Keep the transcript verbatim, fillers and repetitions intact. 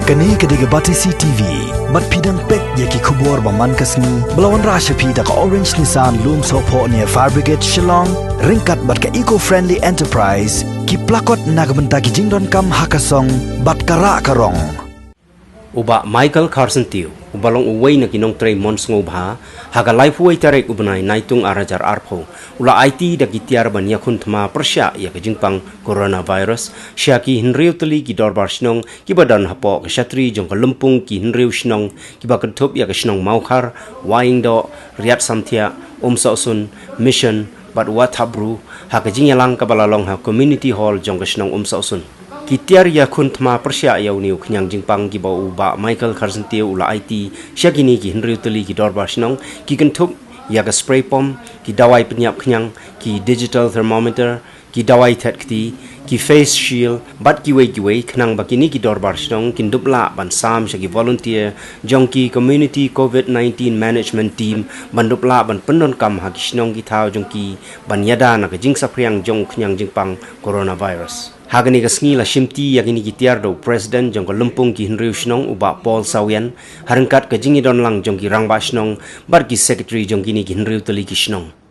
Kane ka dei ka Batesi T V. Bad phi dang peit ïa ki khubor ba man ka sngi ba la wanrah sha phi da ka Orange Nissan Lumsohphoh near Fire Brigade Shillong, ryngkat bad ka Eco Friendly Enterprise, ki plakot na ka bynta ki jingdonkam ha ka song bad ka rah ka rong. U Bah Michael Kharsyntiew, uba long uwei na ki nongtrei mon sngewbha ha ka laiphew wei tarik u bnai Naitung ar hajar arphew, u la aiti da ki tiar ban ïakhun thma pyrshah ïa ka jingpang coronavirus sha ki hynriew tylli ki dorbar shnong kiba don hapoh ka shatri jong ka lympung ki hynriew shnong kiba kynthup ïa ka shnong Mawkhar, Wahingdoh, Riatsamthiah, Umsohsun, Mission bad Wathapbru, ha ka jingïalang kaba la long ha Community Hall jong ka shnong Umsohsun. Ki tiar ïakhun thma pyrshah ïa une u khñiang jingpang kiba u Bah Michael Kharsyntiew u la aiti sha kine ki hynriew tylli ki dorbar shnong ki kynthup ïa ka spray pump, ki dawai pynïap khñiang, ki digital thermometer, ki dawai thet kti, ki face shield bad kiwei kiwei, khnang ba kine ki dorbar shnong kin dup lah ban sam sha ki volunteer jong ki Community Covid nineteen Management Team ban dup lah ban pyndonkam ha ki shnong ki thaw jong ki ban ïada na ka jingsaphriang jong u khñiang jingpang coronavirus. Ha kane ka sngi la shimti ïa kine ki tiar da u President jong ka lympung ki hynriew shnong, u Bah Paul Sawian, ha ryngkat ka jingïadonlang jong ki rangbah shnong bad ki secretary jong kine ki hynriew tylli ki shnong.